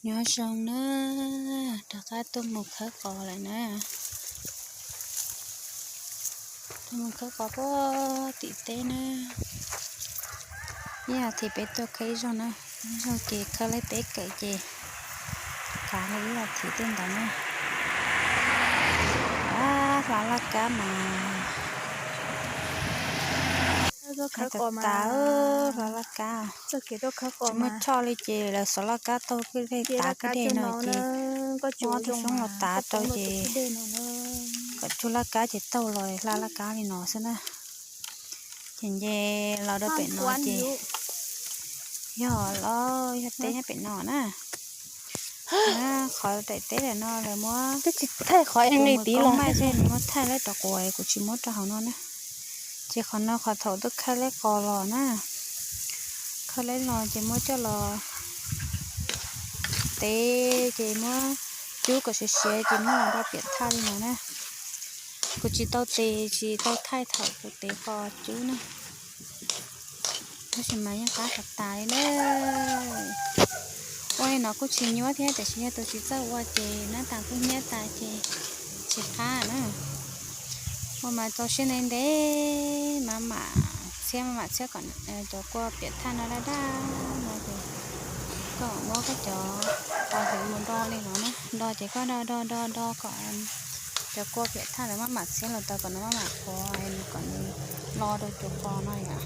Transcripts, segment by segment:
Nyob zoo na, rov qab tuaj mus khawb qos lawm na. Tuaj mus khawb qos puag tim teb na. Ib as thiv peb tuaj khawb ib zaug na, ib zaug ces khawb laib peb kawm ces kav li ib as thiv tej ntawd na. Ab, hla laj kab mas. Khawb tas tas, hla laj kab. Tsis muaj choj li ces lawv xov laj kab taug kwj dej, tav kwj dej no ces muab tus xyoob los tav rau ces kom cuag laj kab ces taug los hla laj kab li no xwb na. Ces nce los rau pem no ces yog los yog teb nyob pem no na. Qhov daim teb daim no lawv muab, thaij qhov li tiv los mas muab thaij laib rau quav, kuv tsis muab rau hauv no na. Ces qhov no qhov thaum tuaj khawb laib qos los na, khawb laib los ces muab coj los tev ces muab cub kom siav siav ces muab los rau piam thaj li no na. Kuv tsis tau tes tsis tau thaij thaum kuv tev qos cub na. Tab sis mas yeej qab tas tas li na. Ua li no kuj tsis nyuaj thiab, tiam sis yog tus tsis txawj ua ces nab tas kuj hnyiab tas ces tsis qab na. Ua mas txaus siab ntev ntev, maj mam txhiab maj mam txhiab kom cov kua piam thaj no daj daj no ces koj muab koj cov qos heev mus do li no na, do ces koj do do do do kom cov kua piam thaj lawv maj mam txhiab los tau kom nws maj mam qhuav, kom nws lo rau cov qos no yom,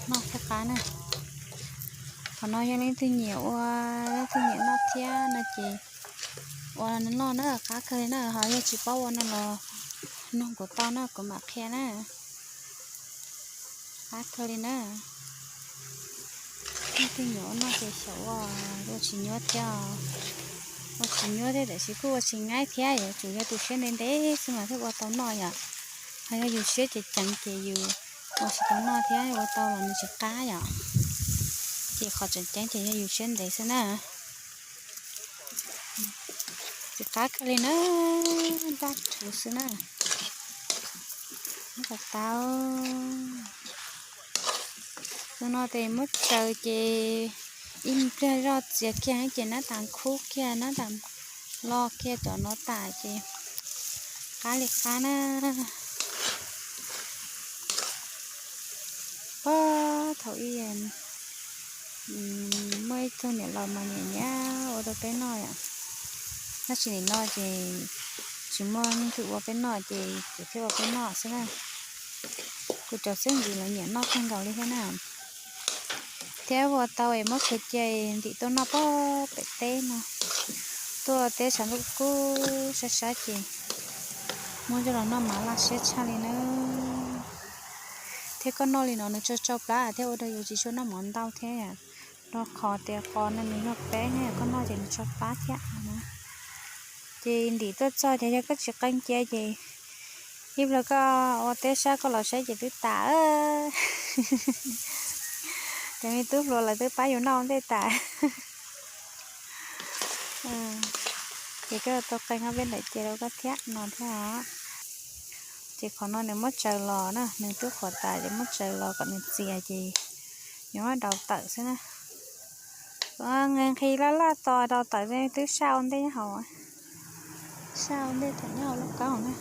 noj thiaj qab na. Qhov no yog leej twg nyiam ua, leej twg nyiam noj thiab no ces ua noj na, qab kawg li na, ho yog tsis paub ua no los nug kuv tau na, kuv mam qhia na. Qab kawg li na. Leej twg nyiam ua noj ces xyaum ua, ua tsis nyuaj thiab. Ua tsis nyuaj thiab tiam sis kuj ua tsis nyaib thiab, yuav tsum yog tus siab ntev ntev xwb mas thiaj ua tau noj yom. Ho yog yus siab ceev ceev ces yus ua tsis tau noj thiab, ua tau los nws tsis qab yom. Ces qhov tseem ceeb ces yog yus siab ntev xwb na. Tsis qab kawg li na, ntaj rhuv xwb na. Nab tas tas. Tus no tes muab tsaws ces ib pliag zoj txias kiag ces nab tas khub kiag, nab tas lo kiag cov no tas ces qab li qab na. Puag thaum ub muaj ib tug niam laus mas nyiam nyiam ua rau peb noj yom. Tab sis nim no ces tsis muaj leej twg ua peb noj ces kuv thiaj ua peb noj xwb na. Kuv cov xib ntxwv lawv nyiam noj kawg nkaus li thiab na. Thiab ua tau es muab khaws cia ntim tuaj noj puag pem teb no. Tuaj teb tshav ntuj kub sab sab ces muab coj los noj mas laj siab tshaj li na. Thiab koj noj li no nws tsau tsau plab thiab ua rau yus tsis tshua noj mov ntau thiab. Rau qhov tias qos no nws yog peeb, koj noj ces nws tsau plab thiab na. Ces ntim tuaj txog ces yog koj tsis qee cia ces ib pliag koj ua teb sab koj los saib ces twb tas. Cov me tub hluas lawv twb pab yus noj ua ntej tas. Ces koj tau qee ob peb daim cia rau koj thiab no thiab os. Ces qhov no nws muab tsaws los na, nws twb qhuav tas ces muab tsaws los kom nws txias ces yuav muab daus tawm xwb na. Nqhis laj laj tos daus tawm twb saj ua ntej nyob hauv, saj ua ntej thaum nyob hauv lauj kaub na.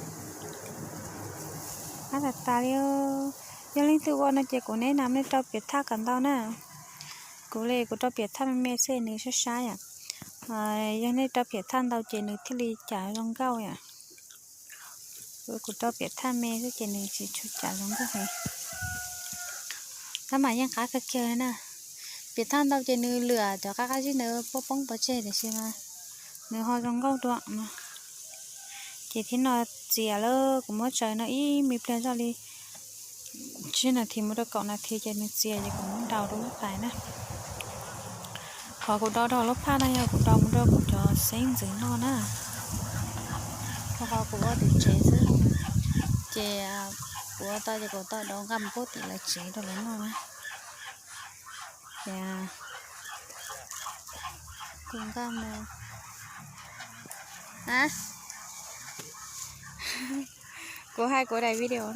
Qab tas tas li. Yog leej twg ua no ces kuv neb nam nej rau piam thaj kom ntau na. Kuv li kuv rau piam thaj me me xwb nws sab sab yom. Yog nej rau piam thaj ntau ces nws thiaj li cas zoo nkauj yom. Kuv rau piam thaj me xwb ces nws tsis tshua cas zoo nkauj heev. Tab mas yeej qab kawg kiag li na. Piam thaj ntau ces nws lwam cov qab qab zib ntawd poob poob pov tseg tiam sis mas nws ho zoo nkauj dua no. Ces thib no txias lawm kuv muab tsaws no ib me pliag zoj li tsib nas this mus rau kaum nas this ces nws txias ces kuv muab daus rau lub tais na. Qhov kuv daus rau lub phaj no yog kuv daus mus rau kuv cov xeeb ntxwv noj na. Rau qhov kuv ua tim tsev xwb, ces kuv ua tau ces kuv tau daus nqa mus pub tim lawv tsev rau lawv noj na. Ces kuv nqa mus, a, kuv hais kuv daim video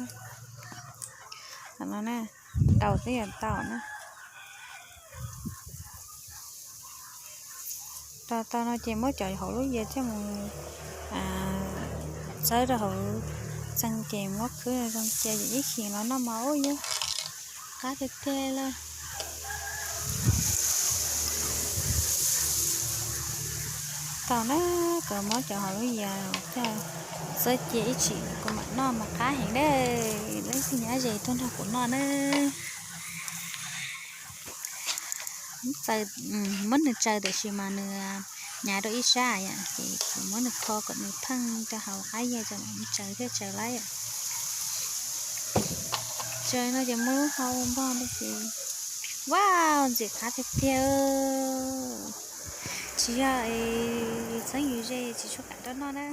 no na, daus twb yog tau na. Tau tau no ces muab cov hauv lub yias coj mus txawb rau hauv txee ces muab khwb zoo cia ib chim los noj mas ub yuav qab tiag tiag li. Tau na, kuv muab cov hauv lub yias coj txawb cia ib chim kuv mam noj mas qab heev na. Leej twg nyob ze tuaj nrog kuv noj na. Muab nws tsaws tiam sis mas nws hnyav rau ib sab yom, ces kuv muab nws kho kom nws pheej rau hauv qab yias ces nws tsaws thiaj tsaws laib yom. Tsaws no ces muab lub hau npog no ces, wow, ntxim qab tiag tiag. Tsis yog txheeb yus ze tsis tshua kam rau noj na.